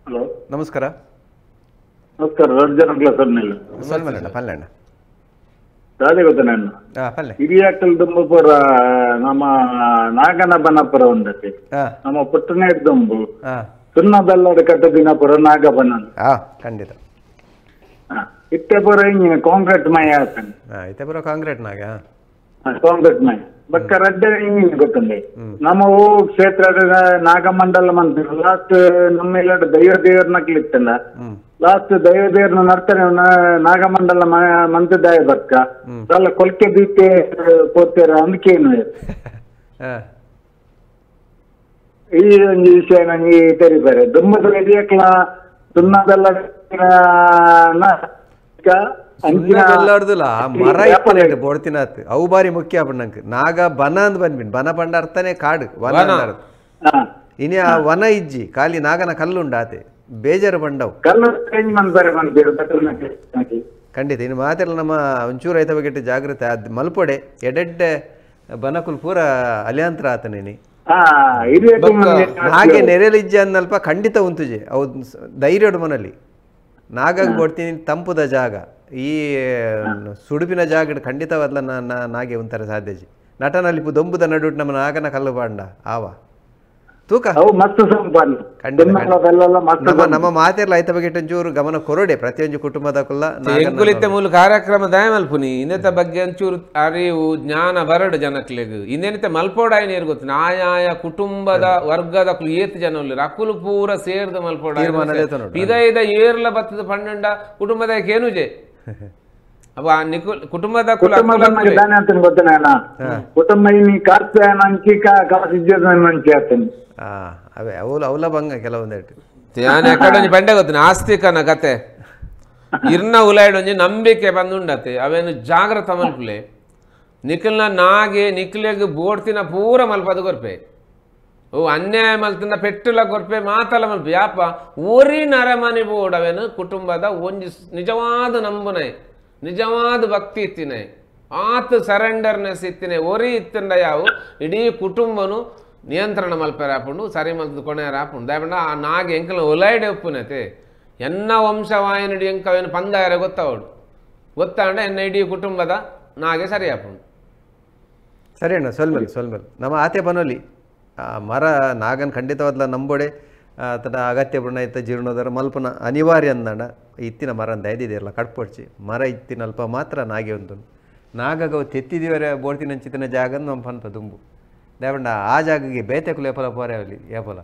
Hello ನಮಸ್ಕಾರ. ನಮಸ್ಕಾರ, ರಡ್ಡ್ ಜನಕ್ಲ ಸೊನ್ನೆಲ್ಲ ಸೊಲ್ಮಲಣ್ಣ ಪಲ್ಲೆಣ್ಣ ದಾದೆ ಗೊತ್ತಣ್ಣ. ಪಲ್ಲೆ ಹಿರಿಯಾಕಲ್ ದುಂಬುಪುರ ನಮ್ಮ ನಾಗನ ಬನಪುರ ಒಂದಕ್ಕೆ ನಮ್ಮ ಪುಟ್ಟನೇ ದುಂಬು ಸುಣ್ಣ ಬೆಲ್ಲದ ಕಟ್ಟ ದಿನಪುರ ನಾಗಬನ. ಖಂಡಿತ ಇತ್ತೆ ಪುರ ಇಂಜಿನ ಕಾಂಕ್ರೀಟ್ ಮಯ ಆತನ. ಇತ್ತೆ ಪುರ ಕಾಂಕ್ರೀಟ್ ನಾಗ ಕಾಂಕ್ರೀಟ್ ಮಯ ಬಕ್ಕ ರಡ್ಡೆ ಇಂಜಿನ ಗೊತ್ತುಂಡೆ. ನಮ್ಮ ಕ್ಷೇತ್ರದ ನಾಗಮಂಡಲ ಮಂತ್ರ ಲಾಸ್ಟ್ ನಮ್ಮ ಇಲ್ಲ ದೈವ ದೇವರ ನಕ್ಲಿತ್ತಲ್ಲ, ಲಾಸ್ಟ್ ದೈವ ದೇವರನ್ನ ನರ್ತನೆ ನಾಗಮಂಡಲ ಮಂತ್ರದಾಯ ಬಕ್ಕ ಅಲ್ಲ ಕೊಲ್ಕೆ ದೀತೆ ಪೋತೇರ ಅಂದ್ಕೇನು ಈ ಒಂಜಿ ವಿಷಯ ನಂಗೆ ತೆರಿತಾರೆ. ದುಮ್ಮದ ಹಿರಿಯಕ್ಲ ಸುಣ್ಣದೆಲ್ಲ ಮರ ಇಪ್ಪನೇಟು ಬೋಡ್ತಿನಾತ್ ಅವು ಬಾರಿ ಮುಖ್ಯ ನಂಗೆ ನಾಗ ಬನ ಅಂದ್ ಬಂದ್ಬಿನ್ ಬನ ಬಂಡ ಅರ್ಥನೇ ಕಾಡು ವನ ಅರ್ಥ. ಇನಿ ಆ ವನ ಇಜ್ಜಿ ಖಾಲಿ ನಾಗನ ಕಲ್ಲುಂಡಾತೆ ಬೇಜಾರು ಬಂಡವು ಖಂಡಿತ. ಇನ್ನು ಮಾತೆಲ್ಲ ನಮ್ಮ ಒಂಚೂರು ರೈತ ಬಗ್ಗೆ ಜಾಗೃತಿ ಅದ್ ಮಲ್ಪೊಡೆ ಎಡೆಡ್ಡೆ ಬನಕುಲ್ ಪೂರ ಅಲ್ಯಾಂತರ ಆತನೇನಿ ನಾಗೆ ನೆರೆಲಿಜ್ಜ ಅನ್ನಲ್ಪ ಖಂಡಿತ ಉಂತುಜೆ ಅವು ಧೈರ್ಯಡು ಮನಲ್ಲಿ ನಾಗಾಗ ಬೋಡ್ತೀನಿ ತಂಪುದ ಜಾಗ ಈ ಸುಡುಪಿನ ಜಾಗ ಖಂಡಿತವಾದ್ಲ ನಾಗೆ ಉಂತರ ಸಾಧ್ಯಜಿ ನಟನಲ್ಲಿ ದೊಂಬುದ ನಡುಟ್ ನಮ್ಮ ನಾಗನ ಕಲ್ಲು ಬಾಂಡ ಆವ ತೂಕ ನಮ್ಮ ಮಾತೆಲ್ಲ ಐತ ಬಗ್ಗೆ ಒಂಚೂರು ಗಮನ ಕೊರಡೆ ಪ್ರತಿಯೊಂದು ಕುಟುಂಬದ ಕುಲ್ಲ ಎಂಕುಲಿತ್ತೆ ಮೂಲ ಕಾರ್ಯಕ್ರಮ ದಯ ಮಲ್ಪುನಿ ಇನ್ನೆತ್ತ ಬಗ್ಗೆ ಒಂಚೂರು ಅರಿವು ಜ್ಞಾನ ಬರಡು ಜನಕ್ಲೆಗ್ ಇನ್ನೇನಿತ್ತೆ ಮಲ್ಪೋಡಾಯ ನೀರು ಗೊತ್ತು ಆಯಾಯ ಕುಟುಂಬದ ವರ್ಗದ ಏತ್ ಜನ ಉಲ್ಲೆರ್ ಅಕುಲು ಪೂರ ಸೇರ್ದು ಮಲ್ಪೋಡಾಯ ಪಿದೈದ ಏರ್ಲ ಬತ್ತದ ಪನ್ನಂಡ ಕುಟುಂಬದ ಕೇನುಜೆ ಅವ ನಿಕುಲ್ ಕುಟುಂಬದ ಕುಟುಂಬ ಅವೇ ಅವಲ ಅವಲ ಭಂಗ ಕೆಲವೊಂದೆಟ್ಟು ನಾನು ಎಕಡೆ ಪಂಡೆ ಗೊತ್ತಿನ ಆಸ್ತಿಕನ ಕತೆ ಇರ್ನ ಉಲಾಯ್ಡೊಂಜಿ ನಂಬಿಕೆ ಬಂದುಂಡತೆ ಅವೇನು ಜಾಗ್ರತ ಮಲ್ಪುಲೆ ನಿಖಲ್ನ ನಾಗೆ ನಿಖಲೆಗ್ ಬೋಡ್ತಿನ ಪೂರ ಮಲ್ಪದು ಕೊರ್ಪೆ ಓ ಅನ್ಯಾಯ ಮಲ್ತಿನ ಪೆಟ್ಟುಲ ಕೊರ್ಪೆ ಮಾತಲ ಮಲ್ಪೆ ಯಾಪ ಒರಿ ನರಮನೆ ಬೋಡ್ ಅವೇನು ಕುಟುಂಬದ ಒಂಜಿ ನಿಜವಾದ ನಂಬುನೈ ನಿಜವಾದ ಭಕ್ತಿ ಇತ್ತಿನೈ ಆತ ಸರೆಂಡರ್ನೆಸ್ ಇತ್ತಿನ ಒರಿ ಇತ್ತಂಡ ಯಾವು ಇಡೀ ಕುಟುಂಬನು ನಿಯಂತ್ರಣ ಮಲ್ಪೆರ ಆಪುಂಡು ಸರಿ ಮಲ್ತದ ಕೊನೆಯರ ಆಪುಂಡು ದಾಯಪಂಡ ಆ ನಾಗೆ ಎಂಕಲ ಒಲೈಡೆ ಉಪ್ಪುನತೆ ಎನ್ನ ವಂಶವಾಯಿನಡಿ ಎಂಕ ಅವೇನು ಪಂದಾಯರ ಗೊತ್ತಾವಡು ಗೊತ್ತಾಂಡ ಎನ್ನ ಇಡೀ ಕುಟುಂಬದ ನಾಗೆ ಸರಿ ಆಪುಂಡು. ಸರಿ ಅಣ್ಣ ಸೊಲ್ಮೆಲ್ ಸೊಲ್ಮೆಲ್ ನಮ್ಮ ಆತೆ ಬನೋಲಿ ಆ ಮರ ನಾಗನ್ ಖಂಡಿತವಾದ್ಲ ನಂಬೋಡೆ ತನ್ನ ಅಗತ್ಯ ಬುಣ ಇತ್ತ ಜೀರ್ಣೋದರ ಮಲ್ಪನ ಅನಿವಾರ್ಯ ಅಂದಣ್ಣ ಇತ್ತಿನ ಮರ ಅಂತ ಐದಿದೆಯಲ್ಲ ಕಟ್ಪೊಡ್ಚಿ ಮರ ಇತ್ತಿನ ಅಲ್ಪ ಮಾತ್ರ ನಾಗೆ ಒಂದು ನಾಗಗವು ತೆತ್ತಿದಿವರೆ ಬೋಡ್ತಿನಂಚಿತ್ತಿನ ಜಾಗ ನಮ್ಮ ಪನ್ಪ ದುಂಬು ದೇವಂಡ ಆ ಜಾಗಗೆ ಬೇತೆ ಕುಲೇಪಲ ಪೋರೆ ಅಲ್ಲಿ ಏಪಲ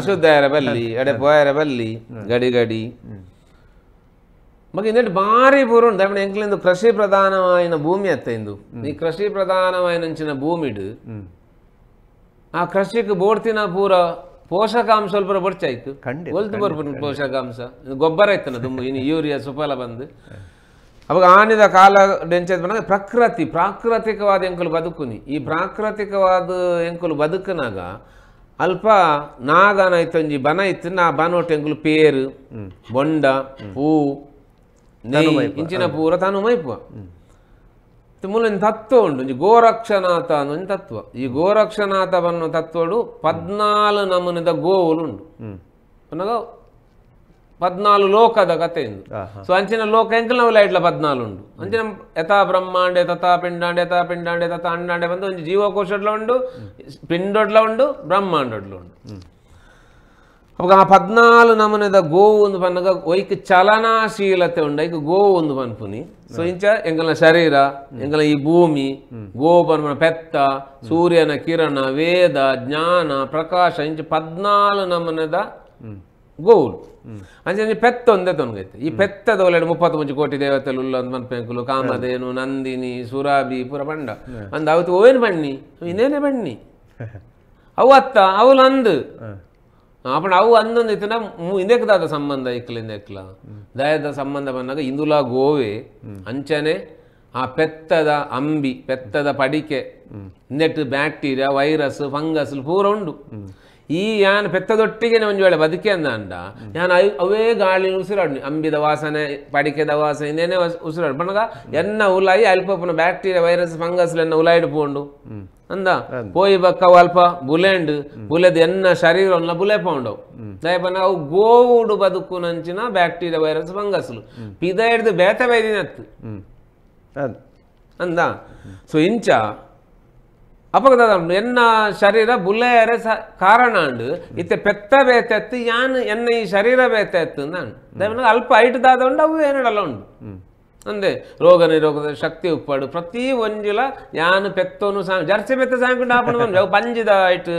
ಅಶುದ್ಧಾಯರ ಬಲ್ಲಿ ಎಡೆ ಪೋಯರ ಬಲ್ಲಿ ಗಡಿ ಗಡಿ ಮಗ ಇನ್ನೆಟ್ಟು ಭಾರಿ ಪೂರ್ಣ ದೇವಣ್ಣ ಎಂಕ್ಲಿಂದು ಕೃಷಿ ಪ್ರಧಾನವಾಯಿನ ಭೂಮಿ ಅತ್ತ ಇಂದು ಈ ಕೃಷಿ ಪ್ರಧಾನವಾಯಿನಂಚಿನ ಭೂಮಿಡು ಆ ಕೃಷಿಗೆ ಬೋಡ್ತಿನ ಪೂರ ಪೋಷಕಾಂಶ ಸ್ವಲ್ಪ ಬೊಡ್ಚಾಯ್ತು ಒಲ್ತು ಬರ್ಪುಂಡು ಪೋಷಕಾಂಶ ಗೊಬ್ಬರ ಇತ್ತನ ದುಂಬು ಇನ್ನು ಯೂರಿಯಾ ಸುಫಲ ಬಂದು ಅವಾಗ ಆನಿದ ಕಾಲ ಡೆಂಚದ ಬಂದಾಗ ಪ್ರಕೃತಿ ಪ್ರಾಕೃತಿಕವಾದ ಎಂಕುಲು ಬದುಕುನಿ ಈ ಪ್ರಾಕೃತಿಕವಾದ ಎಂಕುಲು ಬದುಕುನಾಗ ಅಲ್ಪ ನಾಗನ ಇತ್ತೊಂಜಿ ಬನ ಇತ್ತು ನಾ ಬನೋಟು ಎಂಕುಲು ಪೇರು ಬೊಂಡ ಹೂ ನೆಯ್ ಇಂಚಿನ ಪೂರ ತಾನು ಮೈಪುವ ಮೂಲ ತತ್ವ ಉಂಟು ಒಂಜಿ ಗೋರಕ್ಷನಾಥ ಅನ್ನೋ ಒಂಜಿ ತತ್ವ ಈ ಗೋರಕ್ಷನಾಥ ಬನ್ನೋ ತತ್ವಡು 14 ನಮೂನೆದ ಗೋವುಲು ಉಂಡು ಪನ್ನಗ 14 ಲೋಕದ ಕತೆ ಇಂದು. ಸೊ ಅಂಚಿನ ಲೋಕ ಎಂಕಲ್ನ ಲೈಟ್ಲ 14 ಉಂಡು ಅಂಚಿನ ಯಥಾ ಬ್ರಹ್ಮಾಂಡೆ ತಥಾ ಪಿಂಡಾಂಡೆ ಯಥಾ ಪಿಂಡಾಂಡೆ ತಥಾ ಅಂಡಾಂಡೆ ಬಂದು ಒಂಜಿ ಜೀವಕೋಶಡ್ಲ ಉಂಡು ಪಿಂಡೊಡ್ಲ ಉಂಡು ಬ್ರಹ್ಮಾಂಡೊಡ್ಲ ಉಂಡು. ಅವಾಗ ಆ 14 ನಮೂನೆದ ಗೋವು ಒಂದು ಪನ್ನಗ ಒಯ್ಕ್ ಚಲನಾಶೀಲತೆ ಉಂಡು ಐಕ್ ಗೋವು ಒಂದು ಪನ್ಪುನಿ. ಸೊ ಇಂಚ ಎಂಕಲ್ನ ಶರೀರ ಎಂಕಲ್ನ ಈ ಭೂಮಿ ಗೋವು ಪನ್ಪುನ ಪೆತ್ತ ಸೂರ್ಯನ ಕಿರಣ ವೇದ ಜ್ಞಾನ ಪ್ರಕಾಶ ಇಂಚ 14 ನಮೂನೆದ ಗೋವುಲು ಅಂಚೆ ಪೆತ್ತ ಒಂದೇ ತೊನ್ಗೈತೆ. ಈ ಪೆತ್ತದ ಒಳ್ಳೆ 33 ಕೋಟಿ ದೇವತೆಲು ಉಲ್ಲ ಅಂತ ಮನ್ಪೆಂಕುಲು ಕಾಮಧೇನು ನಂದಿನಿ ಸುರಾಬಿ ಪೂರ ಬಂಡ ಅಂದ ಅವತ್ತು ಓನ್ ಬಣ್ಣಿ ಇನ್ನೇನೆ ಬಣ್ಣಿ ಅವು ಅತ್ತ ಅವಳು ಅಂದು ಅಪ್ಪಣ ಅವು ಅಂದೊಂದು ಇತ್ತಿನ ಇಂದೆಕ್ದಾದ ಸಂಬಂಧ ಇಕ್ಲ ಇಂದೆಕ್ಲ ದಯದ ಸಂಬಂಧ ಬಂದಾಗ ಇಂದುಲ ಗೋವೆ ಅಂಚನೆ ಆ ಪೆತ್ತದ ಅಂಬಿ ಪೆತ್ತದ ಪಡಿಕೆ ಇಂದೆಟ್ಟು bacteria virus fungus ಪೂರ ಉಂಡು. ಈ ಯಾನ್ ಪೆತ್ತದೊಟ್ಟಿಗೆ ಒಂಜಿ ವೇಳೆ ಬದುಕೆ ಅಂದ ಯಾನ್ ಅವೇ ಗಾಳಿ ಉಸಿರಾಡ್ನಿ ಅಂಬಿದ ವಾಸನೆ ಪಡಿಕೆದ ವಾಸನೆ ಇನ್ನೇನೆ ಉಸಿರಾಡು ಪಂಡಗ ಎನ್ನ ಉಲಾಯಿ ಅಲ್ಪಪುನ bacteria virus fungus ಎನ್ನ ಉಲಾಯಿಡು ಪೋಂಡು ಅಂದ ಪೋಯಿ ಬಕ್ಕ ಅಲ್ಪ ಬುಲೆಂಡ್ ಬುಲೆದ ಎನ್ನ ಶರೀರ ಬುಲೆ ಪೌಂಡವು ದಯಪನ ಅವು ಗೋವುಡು ಬದುಕುನಂಚಿನ ಬ್ಯಾಕ್ಟೀರಿಯಾ ವೈರಸ್ ಫಂಗಸ್ಲು ಪಿದ ಹಿಡ್ದು ಬೇತೆ ಬೈದಿನತ್ತು ಅಂದ. ಸೊ ಇಂಚ ಅಪಗದ ಎನ್ನ ಶರೀರ ಬುಲೆಯರೆ ಕಾರಣ ಅಂಡು ಇತ್ತೆ ಪೆತ್ತ ಬೇತೆತ್ತು ಯಾನ್ ಎನ್ನ ಈ ಶರೀರ ಬೇತೆತ್ತು ಅಂದ ದಯಪನ ಅಲ್ಪ ಐಟ್ ದಾದ ಉಂಡು ಅವು ಏನಡಲ್ಲ ಉಂಡು ಅಂದೆ ರೋಗ ನಿರೋಧಕ ಶಕ್ತಿ ಉಪ್ಪಾಡು ಪ್ರತಿ ಒಂಜಿಲ ಯಾನ್ ಪೆತ್ತೋನು ಸಾ ಜರ್ಸಿ ಪೆತ್ತ ಸಾಂಕೊಂಡು ಆಪಣ ಪಂಜಿದ ಐಟ್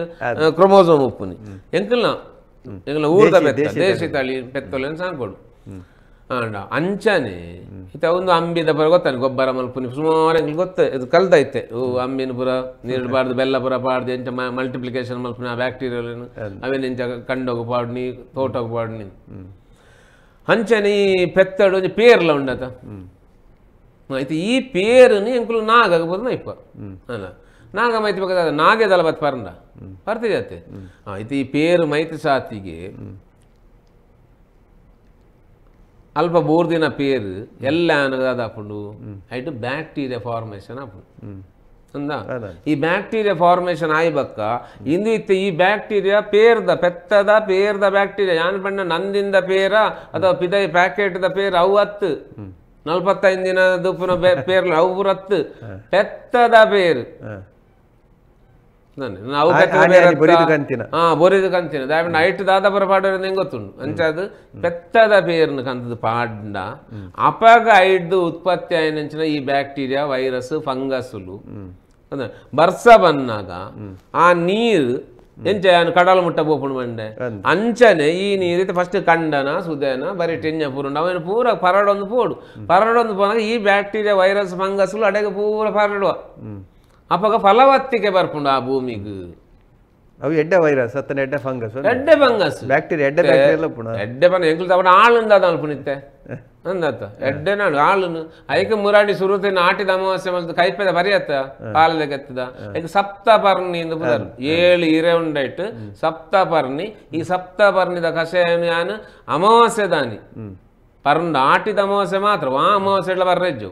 ಕ್ರೊಮೋಸೋಮ್ ಉಪ್ಪುನಿ ಎಂಕಲ್ನ ಎಂಕಲ್ನ ಊರ್ದ ಪೆತ್ತ ದೇಶಿ ತಳಿ ಪೆತ್ತೋಲೆನ್ ಸಾಂಕೊಡು ಆಂಡ ಅಂಚನೆ ಇತ್ತ ಒಂದು ಅಂಬಿದ ಪುರ ಗೊತ್ತಾನೆ ಗೊಬ್ಬರ ಮಲ್ಪುನಿ ಸುಮಾರು ಎಂಕಲ್ ಗೊತ್ತ ಇದು ಕಲ್ದೈತೆ ಅಂಬಿನ ಪುರ ನೀರು ಬಾರ್ದು ಬೆಲ್ಲ ಪುರ ಪಾಡ್ದು ಎಂಚ ಮಲ್ಟಿಪ್ಲಿಕೇಶನ್ ಮಲ್ಪುನಿ ಆ ಬ್ಯಾಕ್ಟೀರಿಯಾ ಅವೇನು ಎಂಚ ಕಂಡೋಗು ಪಾಡ್ನಿ ತೋಟೋಗು ಪಾಡ್ನಿ ಅಂಚನೆ ಈ ಪೆತ್ತಡು ಒಂಜಿ ಪೇರ್ಲ ಉಂಡತ ಆಯ್ತು ಈ ಪೇರುని ಎಂಕುಲು ನಾಗಬೋದು ಮೈಪ ಅಲ್ಲ ನಾಗ ಮೈತಿ ಬೇಕಾದ ನಾಗೇದಲ್ಲ ಬತ್ ಪರಂಡ ಪರ್ತಿಜಾತೆ ಆಯ್ತು ಈ ಪೇರು ಮೈತಿ ಸಾತಿಗೆ ಅಲ್ಪ ಬೋರ್ದಿನ ಪೇರು ಎಲ್ಲ ಅನ್ನದಾಪುಂಡು ಐಟು ಬ್ಯಾಕ್ಟೀರಿಯಾ ಫಾರ್ಮೇಷನ್ ಆಪುಂಡು ಅಂದ. ಈ ಬ್ಯಾಕ್ಟೀರಿಯಾ ಫಾರ್ಮೇಷನ್ ಆಯ್ಬಕ್ಕ ಇಂದು ಇತ್ತೆ ಈ ಬ್ಯಾಕ್ಟೀರಿಯಾ ಪೇರ್ದ ಪೆತ್ತದ ಪೇರ್ದ ಬ್ಯಾಕ್ಟೀರಿಯಾ ಯಾನ್ ಪಂಡ ನಂದಿಂದ ಪೇರ ಅಥವಾ ಪಿದೈ ಪ್ಯಾಕೆಟ್ದ ಪೇರ್ ಅವು ಹತ್ತು 45 ದಿನ ದುಪ್ಪುನ ಪೇರ್ಲ ಅವು ಪೂರ ಹತ್ತು ಪೆತ್ತದ ಪೇರು ಅವು ಬೊರಿದು ಕಂತಿನ ದಾಯಪಂಡ ಐಟ್ ದಾದಪುರ ಪಾಡೋರು ಹೆಂಗೆ ಗೊತ್ತುಂಡು ಅಂಚಾದು ಪೆತ್ತದ ಪೇರ್ನ ಕಂತದ ಪಾಂಡ ಅಪಗ ಐಡ್ದು ಉತ್ಪತ್ತಿ ಆಯಿನಂಚಿನ ಈ ಬ್ಯಾಕ್ಟೀರಿಯಾ ವೈರಸ್ ಫಂಗಸ್ಲು ಬರ್ಸ ಬನ್ನಾಗ ಆ ನೀರು ಎಂಚ ಕಡಲ ಮುಟ್ಟ ಪೋಪುಂಡು ಮಂಡೆ ಅಂಚನೆ ಈ ನೀರು ಫಸ್ಟ್ ಕಂಡನ ಸುದೇನ ಬರೀ ಟೆಂಜ ಪೂರುಂಡು ಅವನು ಪೂರ ಪರಡೊಂದು ಪೋಡು ಪರಡೊಂದು ಪೋನಾಗ ಈ ಬ್ಯಾಕ್ಟೀರಿಯಾ ವೈರಸ್ ಫಂಗಸ್ಲು ಅಡೆಗೆ ಪೂರ ಪರಡುವ ಅಪಗ ಫಲವತ್ತಿಕೆ ಬರ್ಪುಂಡು ಆ ಭೂಮಿಗೆ. ಅವು ಎಡ್ಡೆ ವೈರಸ್ ಅತ್ತನ ಎಡ್ಡೆ ಫಂಗಸ್ ಎಡ್ಡೆ ಫಂಗಸ್ ಬ್ಯಾಕ್ಟೀರಿಯಾ ಎಡ್ಡೆ ಬ್ಯಾಕ್ಟೀರಿಯಾ ಪುಣ ಎಡ್ಡೆ ಪನ ಎಂಕುಲು ತಗೊಂಡು ಆಳುಂದ ಅದ ಅಲ್ಪುನಿತ್ತೆ ಅಂದತ್ತ ಎಡ್ಡೆ ನಾಡು ಆಳುನು ಐಕ ಮುರಾಡಿ ಸುರುತಿನ ಆಟಿದ ಅಮಾವಾಸ್ಯೆ ಮಲ್ತು ಕೈಪೆದ ಬರಿಯತ್ತ ಪಾಲದ ಕೆತ್ತದ ಐಕ ಸಪ್ತಪರ್ಣಿ ಎಂದು ಪುದರ್ 7 ಇರೆ ಉಂಡೈಟ್ ಸಪ್ತಪರ್ಣಿ. ಈ ಸಪ್ತಪರ್ಣಿದ ಕಷಾಯ ಯಾನು ಅಮಾವಾಸ್ಯೆ ದಾನಿ ಪರ್ಂಡ ಆಟಿದ ಅಮಾವಾಸ್ಯೆ ಮಾತ್ರ ವಾ ಅಮಾವಾಸ್ಯೆ ಇಡ್ಲ ಬರ್ರೆಜ್ಜು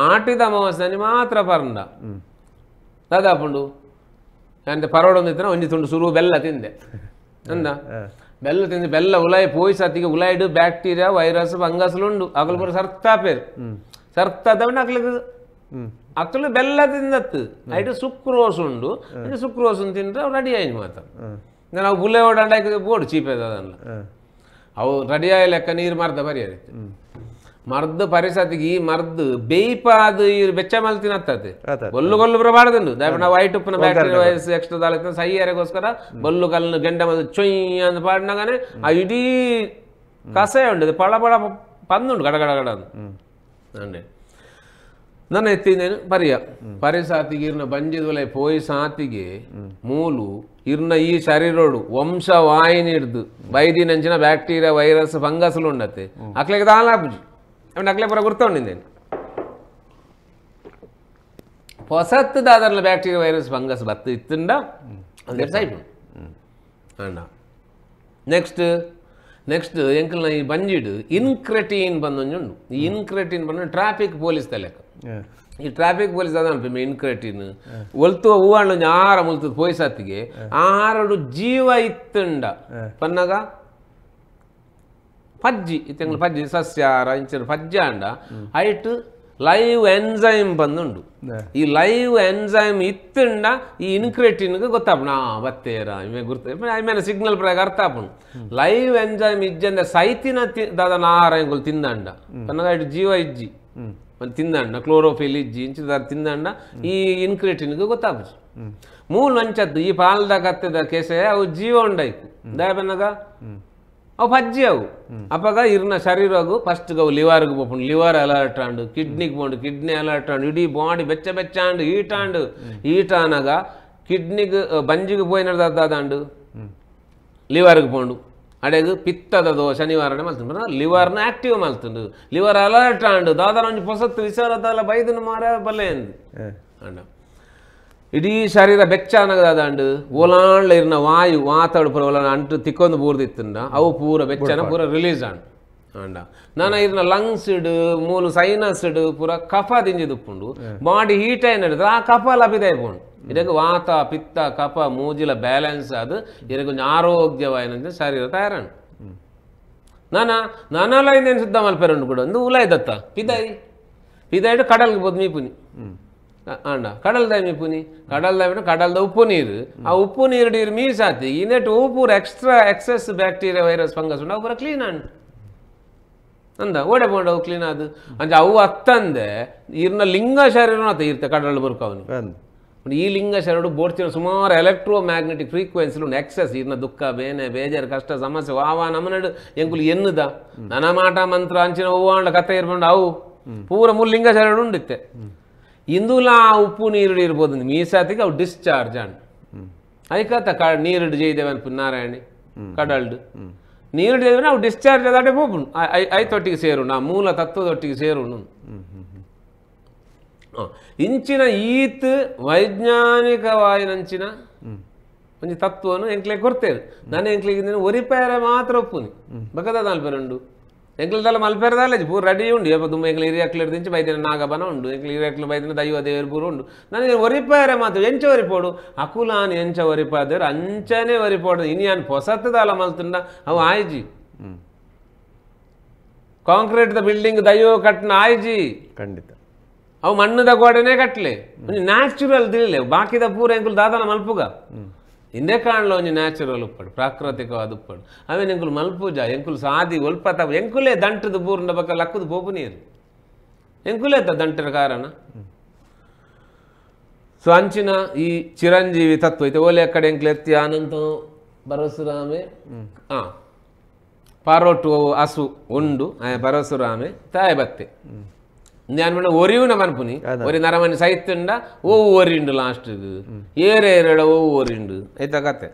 ಆಟಿದ ಅಮಾವಾಸ್ಯೆ ಮಾತ್ರ ಪರ್ಂಡ ದಾದಾಪುಂಡು ಅಂತ ಪರೋಡೊಂದು ಇತ್ತನ ಒಂಜಿ ತುಂಡು ಸುರು ಬೆಲ್ಲ ತಿಂದೆ ಅಂದ ಬೆಲ್ಲ ತಿಂದು ಬೆಲ್ಲ ಉಲಾಯಿ ಪೋಯಿ ಸತ್ತಿಗೆ ಉಲಾಯ್ಡು ಬ್ಯಾಕ್ಟೀರಿಯಾ ವೈರಸ್ ಫಂಗಸ್ಲು ಉಂಡು ಅಗಲು ಪೂರ ಸರ್ತಾ ಪೇರು ಸರ್ತಾದವನ ಅಕ್ಲಿಗೆ ಅಕ್ಲು ಬೆಲ್ಲ ತಿಂದತ್ತು ಐಟು ಸುಕ್ರೋಸ್ ಉಂಡು ಸುಕ್ರೋಸ್ ತಿಂದ್ರೆ ಅವು ರೆಡಿ ಆಯ್ತು ಮಾತ್ರ. ನಾವು ಬುಲೆ ಓಡಾಂಡ ಬೋಡು ಚೀಪೆದ ಅದನ್ನ ಅವು ರೆಡಿ ಆಯ ಲೆಕ್ಕ ನೀರು ಮರ್ದ ಬರಿಯತ್ತೆ ಮರ್ದು ಪರಿಸತಿಗೆ ಈ ಮರ್ದು ಬೇಯ್ಪಾದು ಈ ಬೆಚ್ಚ ಮಲ್ತಿನತ್ತದೆ ಬೊಲ್ಲು ಗೊಲ್ಲು ಪುರ ಬಾಡದುಂಡು ದಯವಿಟ್ಟು ನಾವು ವೈಟ್ ಉಪ್ಪುನ bacteria virus extra ದಾಲಕ್ಕೆ ಸಹಿಯರೆಗೋಸ್ಕರ ಬೊಲ್ಲು ಕಲ್ಲು ಗೆಂಡ ಮಲ್ದು ಚೊಯ್ ಅಂತ ಪಾಡಿನಾಗನೆ ಆ ಇಡೀ ಕಸಾಯ ಉಂಡು ಪಳ ಪಳ ಪಂದುಂಡು ಗಡ ಗಡ ಗಡ ಅಂಡೆ ನನ್ನ ಎತ್ತಿನೇನು ಪರಿಯ ಪರಿಸಾತಿಗೆ ಇರ್ನ ಬಂಜಿದುಲೆ ಪೋಯಿ ಸಾತಿಗೆ ಮೂಲು ಇರ್ನ ಈ ಶರೀರೋಡು ವಂಶವಾಹಿನಿ ಹಿಡ್ದು ಬೈದಿನಂಚಿನ ಬ್ಯಾಕ್ಟೀರಿಯಾ ವೈರಸ್ ಫಂಗಸ್ಲು ಉಂಡತ್ತೆ ಅಕ್ಲೆಗೆ ದಾಲಾಪುಜಿ ಅವನ ಅಕ್ಲೆ ಪುರ ಗುರ್ತೊಂಡಿದ್ದೇನೆ ಹೊಸತ್ತು ದಾದರ್ಲ bacteria virus fungus ಬತ್ತು ಇತ್ತುಂಡ ಅದೇ ಸೈಪು ಅಣ್ಣ. ನೆಕ್ಸ್ಟ್ ನೆಕ್ಸ್ಟ್ ಎಂಕಲ್ನ ಈ ಬಂಜಿಡು ಇನ್ಕ್ರೆಟೀನ್ ಬಂದೊಂಜುಂಡು. ಈ ಇನ್ಕ್ರೆಟೀನ್ ಬಂದು ಟ್ರಾಫಿಕ್ ಪೊಲೀಸ್ ತಲೆಕ ಈ ಟ್ರಾಫಿಕ್ ಪೊಲೀಸ್ ಅದ ಅನ್ಪಿ ಇನ್ಕ್ರೆಟೀನ್ ಒಲ್ತು ಹೂವಾಳು ಆಹಾರ ಮುಲ್ತದ ಪೊಯ್ಸತ್ತಿಗೆ ಆಹಾರಡು ಜೀವ ಇತ್ತುಂಡ ಪನ್ನಾಗ ಪಜ್ಜಿ ಇತ್ತಂಗ್ಲ ಪಜ್ಜಿ ಸಸ್ಯಾಹಾರ ಇಂಚಿನ ಪಜ್ಜಿ ಅಂಡ height live enzyme ಬಂದುಂಡು. ಈ ಲೈವ್ ಎನ್ಸೈಮ್ ಇತ್ತುಂಡ ಈ ಇನ್ಕ್ರೆಟಿನ್ಗೆ ಗೊತ್ತಾಪಣ ಬತ್ತೇರ ಇಮೆ ಗುರ್ತ ಆಮೇಲೆ ಸಿಗ್ನಲ್ ಪ್ರಯೋಗ ಅರ್ಥ ಆಪುಂಡು. ಲೈವ್ ಎನ್ಸೈಮ್ ಇಜ್ಜಂದ ಸೈತಿನ ದಾದನ ಆಹಾರ ಎಂಗುಲು ತಿಂದಂಡ ಪನ್ನಾಗ ಐಟ್ ಜೀವ ಇಜ್ಜಿ ತಿಂದಂಡ ಕ್ಲೋರೋಫಿಲ್ ಇಜ್ಜಿ ಇಂಚಿದ ತಿಂದಂಡ ಈ ಇನ್ಕ್ರೆಟಿನ್ಗೆ ಗೊತ್ತಾಪುಜಿ. ಮೂಲ ಅಂಚದ್ದು ಈ ಪಾಲ್ದ ಕತ್ತದ ಕೇಸೆ ಅವು ಜೀವ ಉಂಡಾಯ್ತು ದಯ ಬನ್ನಾಗ ಅವು ಪಜ್ಜಿ ಅವು ಅಪ್ಪಗ ಇರ್ನ ಶರೀರಗು ಫಸ್ಟ್ ಅವು ಲಿವರ್ಗೆ ಪೋಪುಂಡು ಲಿವರ್ ಅಲರ್ಟ್ ಆಂಡು ಕಿಡ್ನಿಗೆ ಪೋಂಡು ಕಿಡ್ನಿ ಅಲರ್ಟ್ ಆಂಡು ಇಡೀ ಬಾಡಿ ಬೆಚ್ಚ ಬೆಚ್ಚ ಆಂಡು ಈಟ್ ಆಂಡು ಈಟ್ ಆನಾಗ ಕಿಡ್ನಿಗೆ ಬಂಜಿಗೆ ಪೋಯಿನ ಲಿವರ್ಗೆ ಪೋಂಡು ಅಡೆಗ್ ಪಿತ್ತದ ದೋಷ ನಿವಾರಣೆ ಮಲ್ತುಂಡು ಲಿವರ್ನ ಆಕ್ಟಿವ್ ಮಲ್ತುಂಡು ಲಿವರ್ ಅಲರ್ಟ್ ಆಂಡು ದಾದನ ಒಂಜಿ ಪೊಸತ್ತು ವಿಚಾರದಲ್ಲ ಬೈದನು ಮಾರ ಬಲ್ಲೆ ಅಂದು ಅಂಡ. ಇಡೀ ಶರೀರ ಬೆಚ್ಚಾನಗದಾಂಡು ಓಲಾಂಡ್ಲ ಇರ್ನ ವಾಯು ವಾತಾಡು ಪೂರ ಓಲಾಂಡ ಅಂಟು ತಿಕ್ಕೊಂದು ಬೂರ್ದಿತ್ತಂಡ ಅವು ಪೂರ ಬೆಚ್ಚನ ಪೂರ ರಿಲೀಸ್ ಆಂಡ್ ಆಂಡ ನಾನ ಇರ್ನ ಲಂಗ್ಸ್ ಇಡು ಮೂಲು ಸೈನಸ್ ಇಡು ಪೂರ ಕಫ ದಿಂಜಿದುಪ್ಪುಂಡು ಬಾಡಿ ಹೀಟ್ అయినది ಆ ಕಫ ಲಭಿದಾಯ್ಪುಂಡು ಇದಕ್ಕೆ ವಾತ ಪಿತ್ತ ಕಫ ಮೂಜಿಲ ಬ್ಯಾಲೆನ್ಸ್ ಅದು ಇದಕ್ಕೆ ಕೊಂಚ ಆರೋಗ್ಯವಾಯಿನ ಶರೀರ ತಯಾರಾಂಡು ನಾನಾ ನಾನಾಲ ಇಂದೇನು ಶುದ್ಧ ಮಲ್ಪೆರಂಡು ಕೂಡ ಒಂದು ಉಲಾಯ್ದತ್ತ ಪಿದಾಯಿ ಪಿದಾಯಿಡು ಕಡಲ್ಗೆ ಬೋದು ಮೀಪುನಿ ಆಂಡ ಕಡಲ್ದ ಮೀಪುನಿ ಕಡಲ್ದ ಕಡಲ್ದ ಉಪ್ಪು ನೀರು ಆ ಉಪ್ಪು ನೀರು ನೀರು ಮೀಸಾತಿ ಇನ್ನೆಟ್ಟು ಪೂರ extra excess bacteria virus fungus ಉಂಡು ಅವು ಪೂರ ಕ್ಲೀನ್ ಆಂಡ್ ಅಂದ ಓಡೆ ಪೋಂಡು ಅವು ಕ್ಲೀನ್ ಅದು ಅಂಚ ಅವು ಅತ್ತಂದೆ ಇರ್ನ ಲಿಂಗ ಶರೀರನೂ ಅತ್ತ ಇರ್ತೆ ಕಡಲ್ ಬುರ್ಕವನು ಈ ಲಿಂಗ ಶರಡು ಬೋಡ್ತಿನ ಸುಮಾರು electro magnetic frequency ಉಂಡು ಎಕ್ಸೆಸ್ ಇರ್ನ ದುಃಖ ಬೇನೆ ಬೇಜಾರು ಕಷ್ಟ ಸಮಸ್ಯೆ ವಾವ ನಮನಡು ಎಂಕುಲು ಎನ್ನುದ ನನಮಾಟ ಮಂತ್ರ ಅಂಚಿನ ಹೂವಾಂಡ ಕತೆ ಇರ್ಬಂಡು ಅವು ಪೂರ ಮೂರು ಲಿಂಗ ಶರಡು ಉಂಡಿತ್ತೆ ಇಂದುಲ ಉಪ್ಪು ನೀರು ಇರ್ಬೋದು ಮೀಸಾತಿಗೆ ಅವು ಡಿಸ್ಚಾರ್ಜ್ ಅಂಡ್ ಐಕತ್ತ ಕ ನೀರುಡು ಜೈದೇವನ್ ನಾರಾಯಣಿ ಕಡಲ್ಡು ನೀರು ಜೈದೇವನ ಅವು ಡಿಸ್ಚಾರ್ಜ್ ಅದಾಟೆ ಪೋಪುಂಡು ಐತೊಟ್ಟಿಗೆ ಸೇರುಂಡು ಆ ಮೂಲ ತತ್ವದೊಟ್ಟಿಗೆ ಸೇರುಂಡು ಇಂಚಿನ ಈತ್ ವೈಜ್ಞಾನಿಕವಾಯಿನಂಚಿನ ಒಂಜಿ ತತ್ವನು ಎಂಕ್ಲೆ ಕೊರ್ತೇರು ನಾನು ಎಂಕ್ಲಿಗೆ ಒರಿಪೇರೆ ಮಾತ್ರ ಒಪ್ಪುನಿ ಬಕದ ಮಲ್ಪೆರುಂಡು ಎಂಕ್ಲದಲ್ಲ ಮಲ್ಪೆರದಲ್ಲ ಪೂರ ರೆಡಿ ಉಂಡು ಏಪ ತುಂಬ ಎಂಕ್ಲೆ ಹಿರಿಯಕ್ಲು ದಿಂಚಿ ಬೈದಿನ ನಾಗಬನ ಉಂಡು ಎಂಕ್ಲೆ ಹಿರಿಯಕ್ಲು ಬೈದಿನ ದೈವ ದೇವರು ಪೂರ ಉಂಡು ನನಗೆ ಒರಿಪೇರೆ ಮಾತ್ರ ಎಂಚ ಒರಿಪೋಡು ಅಕುಲಾನ್ ಎಂಚ ಒರಿಪಾದೇರು ಅಂಚನೆ ಒರಿಪೋಡು ಇನಿಯಾನ್ ಪೊಸತ್ತದಲ್ಲ ಮಲ್ತುಂಡ ಅವು ಆಯ್ಜಿ concrete the building ದೈವ ಕಟ್ನ ಆಯ್ಜಿ ಖಂಡಿತ ಅವು ಮಣ್ಣದ ಗೋಡೆನೇ ಕಟ್ಲೆ ಒಂಜಿ ನ್ಯಾಚುರಲ್ ದಿಲ್ಲೆ ಬಾಕಿದ ಪೂರ ಎಂಕುಲು ದಾದನ ಮಲ್ಪುಗ ಇಂದೇ ಕಾಣಲ ಒಂಜಿ ನ್ಯಾಚುರಲ್ ಉಪ್ಪಡು ಪ್ರಾಕೃತಿಕವಾದ ಉಪ್ಪಡು ಅವೇನು ಎಂಕುಲು ಮಲ್ಪೂಜ ಎಂಕುಲು ಸಾದಿ ಒಲ್ಪ ತಪ್ಪು ಎಂಕುಲೇ ದಂಟದ ಬೂರ್ನ ಬಕ್ಕ ಲಕ್ಕದ ಪೋಪು ನೀರು ಎಂಕುಲೇ ದಂಟರ ಕಾರಣ ಸೊ ಅಂಚಿನ ಈ ಚಿರಂಜೀವಿ ತತ್ವ ಐತೆ ಓಲೆ ಕಡೆ ಎಂಕ್ಲೆ ಎತ್ತಿ ಆನಂತ ಪರಶುರಾಮೆ ಪಾರೋಟು ಹಸು ಉಂಡು ಪರಶುರಾಮೆ ತಾಯಿ ಬತ್ತೆ ഞാൻ വേണം ഒരിവിനെ മനപ്പുനി ഒരു നരമണി സൈത്തുണ്ട ഓ ഒരിണ്ട് ലാസ്റ്റ് ഏരേരട ഓ ഒരിണ്ട് ಐತ ಕತೆ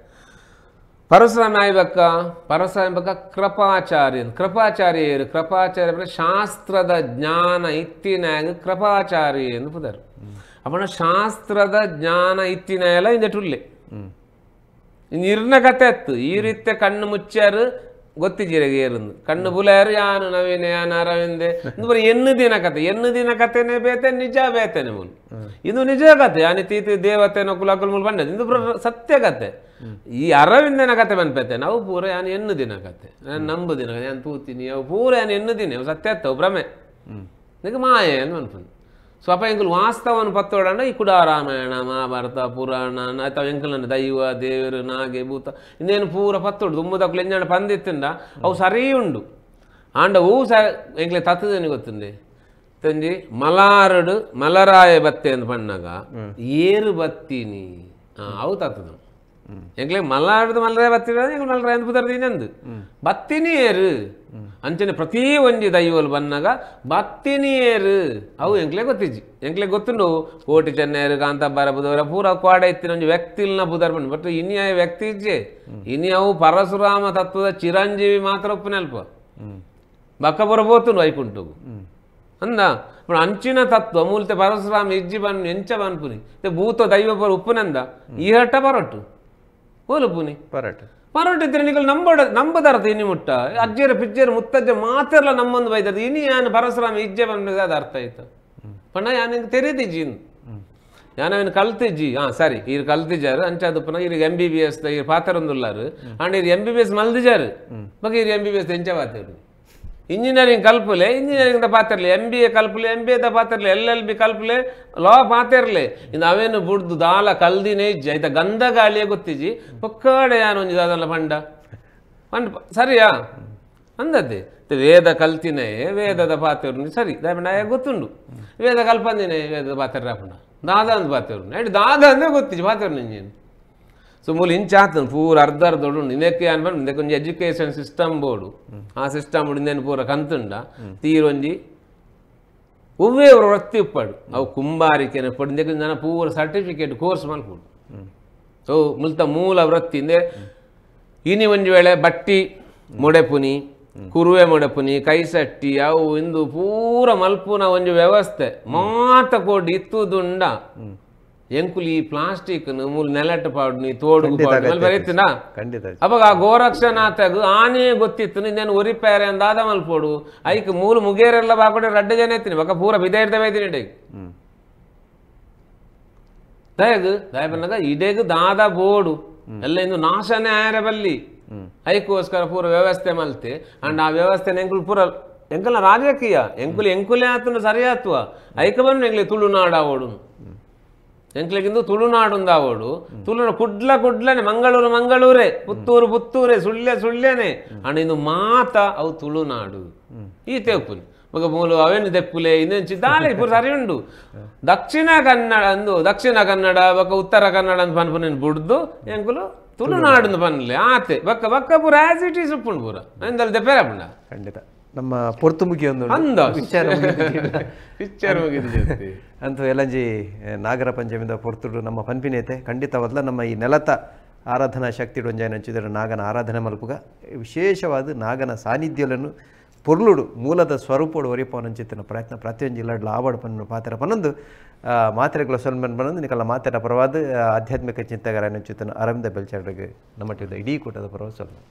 ಪರಶುರಾಮ ಆಯ್ಬಕ್ಕ ಪರಶುರಾಮ ಬಕ್ಕ ಕೃಪಾಚಾರ್ಯ ಕೃಪಾಚಾರ್ಯರು ಕೃಪಾಚಾರ್ಯ ಅಂದ್ರೆ ಶಾಸ್ತ್ರದ ಜ್ಞಾನ ಇತ್ತಿನಾಗ ಕೃಪಾಚಾರ್ಯ ಎಂದು ಪುದರು ಅಪ್ಪಣ ಶಾಸ್ತ್ರದ ಜ್ಞಾನ ಇತ್ತಿನಾಯಲ್ಲ ಇಂದಟುಲ್ಲೆ ಇರ್ನ ಕತೆ ಅತ್ತು ಈ ರೀತಿಯ ಕಣ್ಣು ಮುಚ್ಚಾರು ಗೊತ್ತಿದ್ದೀರ ಏರಂದು ಕಣ್ಣು ಬುಲಾರು ಯಾನು ನವೀನ ಯಾನು ಅರವಿಂದೆ ಬರೀ ಎನ್ನು ದಿನ ಕತೆ ಎನ್ನು ದಿನ ಕತೆನೇ ಬೇತೆ ನಿಜ ಬೇತೇನೆ ಮೂಲು ಇದು ನಿಜ ಕತೆ ಯಾನಿ ತೀತಿ ದೇವತೆ ನಕುಲ ಮೂಲು ಬಂದದ್ದು ಇದು ಸತ್ಯ ಕತೆ ಈ ಅರವಿಂದನ ಕತೆ ಬಂದ್ಪೇತೆ ನಾವು ಪೂರ ಯಾನು ಎನ್ನು ದಿನ ಕತೆ ನಾನು ನಂಬು ದಿನ ಕತೆ ಯಾನು ತೂತೀನಿ ಅವು ಪೂರ ಯಾನು ಎನ್ನು ದಿನ ಅವು ಸತ್ಯ ಅತ್ತವು ಭ್ರಮೆ ಇದಕ್ಕೆ ಮಾಯೆ ಅಂತ ಅನ್ಪುಂಡು ಸ್ವಲ್ಪ ಎಂಕುಲು ವಾಸ್ತವವನ್ನು ಪತ್ತೋಡಂಡ ಈ ಕೂಡ ರಾಮಾಯಣ ಮಹಾಭಾರತ ಪುರಾಣ ಅಥವಾ ಎಂಕುಲನ್ನ ದೈವ ದೇವರು ನಾಗೆ ಭೂತ ಇನ್ನೇನು ಪೂರ ಪತ್ತೋಡು ದುಮ್ಮದಕ್ಕಲು ಎಂಜಾಣ ಪಂದಿತ್ತಿಂದ ಅವು ಸರಿ ಉಂಡು ಆಂಡ ಹೂ ಸ ಎಂಕ್ಲೆ ತತ್ತದೇನು ಗೊತ್ತುಂಡೆ ತಂಜಿ ಮಲಾರಡು ಮಲರಾಯ ಬತ್ತೆ ಅಂತ ಪಣ್ಣಾಗ ಏರು ಬತ್ತೀನಿ ಅವು ತತ್ತದ ಎಂಕ್ಲೆ ಮಲಾರದು ಮಲರಾಯ ಬತ್ತಿ ಎಂಕ್ಲು ಮಲರಾಯ ಅಂತ ಪುದರ್ದು ಇನ್ನೊಂದು ಬತ್ತಿನಿ ಏರು ಅಂಚನೆ ಪ್ರತಿ ಒಂಜಿ ದೈವಲು ಬನ್ನಾಗ ಬತ್ತಿನಿ ಏರು ಅವು ಎಂಕ್ಲೆ ಗೊತ್ತಿಜ್ಜಿ ಎಂಕ್ಲೆ ಗೊತ್ತುಂಡು ಕೋಟಿ ಚೆನ್ನೇರು ಕಾಂತಾಬಾರ ಬುಧವರ ಪೂರ ಕ್ವಾಡ ಇತ್ತಿನ ಒಂಜಿ ವ್ಯಕ್ತಿಲ್ನ ಬುಧರ್ ಬಂದು ಬಟ್ ಇನಿ ವ್ಯಕ್ತಿ ಇಜ್ಜೆ ಇನಿ ಅವು ಪರಶುರಾಮ ತತ್ವದ ಚಿರಂಜೀವಿ ಮಾತ್ರ ಒಪ್ಪುನಲ್ಪ ಬಕ್ಕಪುರ ಪೋತುಂಡು ವೈಕುಂಠಗು ಅಂದ ఇప్పుడు ಅಂಚಿನ ತತ್ವ ಮೂಲ್ತೆ ಪರಶುರಾಮ ಇಜ್ಜಿ ಬನ್ ಎಂಚ ಬನ್ಪುನಿ ಭೂತ ದೈವ ಪರ ಉಪ್ಪುನಂದ ಈ ಹಟ್ಟ ಪರೊಟ್ಟು ಓಲುಪುನಿ ಪರಟು ಪರೋಟ ಇದ್ರೆ ನಿಕಲ್ ನಂಬಡ ನಂಬದಾರ್ಥ ಇನಿ ಮುಟ್ಟ ಅಜ್ಜರ ಪಿಜ್ಜರ ಮುತ್ತಜ್ಜ ಮಾತೆರ್ಲ ನಮ್ಮೊಂದು ಬೈದದು ಇನಿ ಯಾನು ಪರಶುರಾಮ ಇಜ್ಜೆ ಬಂದ ಅದು ಅರ್ಥ ಆಯ್ತು ಪಣ್ಣ ಯಾನಿಂಗ್ ತೆರೆದಿಜ್ಜಿ ಯಾನ್ ಅವಿನ ಕಲ್ತಿಜ್ಜಿ ಹಾಂ ಸರಿ ಈರ್ ಕಲ್ತಿಜಾರು ಅಂಚಾದಪ್ಪನ ಇರಿಗೆ M B B S ಈರ್ ಪಾತರೊಂದುಲ್ಲಾರು and ಈರ್ M B B S ಮಲ್ದಿಜಾರು ಬಗ್ಗೆ ಈರ್ M B B S ಎಂಚ ಪಾತರು ಇಂಜಿನಿಯರಿಂಗ್ ಕಲ್ಪುಲೆ ಇಂಜಿನಿಯರಿಂಗ್ the ಪಾತಿರ್ಲೆ M B A ಕಲ್ಪುಲೆ M B A the ಪಾತಿರ್ಲೆ L L B ಕಲ್ಪುಲೆ ಲಾ ಪಾತಿರ್ಲೆ ಇನ್ನು ಅವೇನು ಬುಡ್ದು ದಾಲ ಕಲ್ದಿನೇ ಇಜ್ಜಿ ಆಯ್ತಾ ಗಂಧ ಗಾಳಿಯೇ ಗೊತ್ತಿಜ್ಜಿ ಪೊಕ್ಕಾಡೆ ಯಾನು ಒಂಜಿ ದಾದಲ್ಲ ಪಂಡ ಪಂಡ ಸರಿಯಾ ಅಂದದ್ದೆ ವೇದ ಕಲ್ತಿನೇ ವೇದದ ಪಾತಿರ್ನಿ ಸರಿ ದಾಯ ಗೊತ್ತುಂಡು ವೇದ ಕಲ್ಪಂದಿನೇ ವೇದದ ಪಾತಿರ್ ರಾಪಂಡ ದಾದ ಅಂದ್ ಪಾತಿರ್ನಿ ಐಟ್ ದಾದ ಅಂದ್ರೆ ಗೊತ್ತಿಜ್ಜಿ ಪಾತಿರ್ನಿ ಇಂಜಿನ್ ಸೊ ಮೂಲ ಇಂಚಾತನು ಪೂರ ಅರ್ಧ ಅರ್ಧ ಉಂಡು ಇದಕ್ಕೆ ಅನ್ಬಂದು ಇದಕ್ಕೆ ಒಂಜಿ education system board ಆ ಸಿಸ್ಟಮ್ ಇಂದೇನು ಪೂರ ಕಂತುಂಡ ತೀರೊಂಜಿ ಒವ್ವೇ ವೃತ್ತಿ ಉಪ್ಪಾಡು ಅವು ಕುಂಬಾರಿಕೆನ ಉಪ್ಪಾಡು ಇದಕ್ಕೆ ಜನ ಪೂರ ಸರ್ಟಿಫಿಕೇಟ್ ಕೋರ್ಸ್ ಮಲ್ಪುಡು ಸೊ ಮುಲ್ತ ಮೂಲ ವೃತ್ತಿ ಇಂದೆ ಇನಿ ಒಂಜಿ ವೇಳೆ ಬಟ್ಟಿ ಮೊಡೆಪುನಿ ಕುರುವೆ ಮೊಡೆಪುನಿ ಕೈಸಟ್ಟಿ ಅವು ಇಂದು ಪೂರ ಮಲ್ಪುನ ಒಂಜಿ ವ್ಯವಸ್ಥೆ ಮಾತ ಕೋಡಿ ಇತ್ತುದುಂಡ ಎಂಕುಲು ಈ ಪ್ಲಾಸ್ಟಿಕ್ ಮೂಲು ನೆಲಟ್ ಪಾಡ್ನಿ ತೋಡುಗು ಪಾಡ್ನಿ ಬರೀತಿನ ಖಂಡಿತ. ಅವಾಗ ಆ ಗೋರಕ್ಷನಾಥಗ್ ಆನೆ ಗೊತ್ತಿತ್ತು నేను ಒರಿಪೇರೆ ಅಂದಾದ ಮಲ್ಪೋಡು ಐಕ್ ಮೂಲು ಮುಗೇರೆಲ್ಲ ಬಾಕೊಡೆ ರಡ್ಡು ಜನ ಎತ್ತೀನಿ ಬೊಕ ಪೂರ ಬಿದೇರ್ದ ಬೈದಿನಿ ಇಡೆಗ್ ದಯಗ್ ದಯ ಬನ್ನಗ ಇಡೆಗ್ ದಾದ ಬೋಡು ಎಲ್ಲ ಇಂದು ನಾಶನೇ ಆಯರೆ ಬಲ್ಲಿ ಐಕೋಸ್ಕರ ಪೂರ ವ್ಯವಸ್ಥೆ ಮಲ್ತೆ. ಅಂಡ್ ಆ ವ್ಯವಸ್ಥೆ ಎಂಕುಲು ಪೂರ ಎಂಕಲ್ನ ರಾಜಕೀಯ ಎಂಕುಲು ಎಂಕುಲೇ ಆತನ ಸರಿಯಾತ್ವ ಐಕ ಬಂದು ಎಂಗ್ಲಿ ತುಳುನಾಡಾವೋಡು ಎಂಕ್ಲೆಗಿಂದು ತುಳುನಾಡುಂದಾವೋಡು ತುಳುನಾಡು ಕುಡ್ಲ ಕುಡ್ಲನೆ ಮಂಗಳೂರು ಮಂಗಳೂರೇ ಪುತ್ತೂರು ಪುತ್ತೂರೇ ಸುಳ್ಯ ಸುಳ್ಯನೆ ಅಂಡ್ ಇಂದು ಮಾತ ಅವು ತುಳುನಾಡು ಈ ತೆಪ್ಪುನಿ ಮಗ ಮೂಲು ಅವೇನು ದೆಪ್ಪುಲೆ ಇನ್ನೊಂಚಿ ದಾಲೆ ಪೂರ ಸರಿ ಉಂಡು. ದಕ್ಷಿಣ ಕನ್ನಡ ಅಂದು ದಕ್ಷಿಣ ಕನ್ನಡ ಬೊಕ ಉತ್ತರ ಕನ್ನಡ ಅಂತ ಪನ್ಪುನೇನು ಬುಡ್ದು ಎಂಕುಲು ತುಳುನಾಡು ಪನ್ಲೆ ಆತೆ ಬೊಕ್ಕ ಬೊಕ್ಕ ಪೂರ ಆಸ್ it is ಉಪ್ಪುಂಡು ಪೂರ ಅಂದಲ್ಲಿ ದೆಪ್ಪೇರ ಪುಂಡ. ಖಂಡಿತ ನಮ್ಮ ಪೊರ್ತು ಮುಗಿಯೊಂದು ವಿಚಾರ ವಿಚಾರ ಮುಗಿದು ಅಂತೂ ಎಲ್ಲಂಜಿ ನಾಗರ ಪಂಚಮಿದ ಪೊರ್ತುಡು ನಮ್ಮ ಪನ್ಪಿನೈತೆ ಖಂಡಿತವಲ್ಲ ನಮ್ಮ ಈ ನೆಲತ ಆರಾಧನಾ ಶಕ್ತಿ ಒಂಜಾಯನ ಹಂಚಿದರೆ ನಾಗನ ಆರಾಧನೆ ಮಲ್ಪುಗ ವಿಶೇಷವಾದ ನಾಗನ ಸಾನ್ನಿಧ್ಯలను ಪೊರ್ಲುಡು ಮೂಲದ ಸ್ವರೂಪೋಡು ಒರಿಪವನಂಚಿತ್ತಿನ ಪ್ರಯತ್ನ ಪ್ರತಿಯೊಂದು ಜಿಲ್ಲಾಡ್ಲ ಆವಡ್ ಪನ್ನು ಪಾತ್ರ ಪನ್ನೊಂದು ಮಾತ್ರೆಗಳ ಸೊಲ್ಮೆನ್ ಪನ್ನೊಂದು ನಿಕಲ್ಲ ಮಾತೆರ ಪರವಾದ ಆಧ್ಯಾತ್ಮಿಕ ಚಿಂತಕರ ಅರವಿಂದ ಬೆಲ್ಚಾಡ್ರಿಗೆ ನಮ್ಮ ಇಡೀ ಕೂಟದ ಪರವಾದ ಸೊಲ್ಮೆನ್.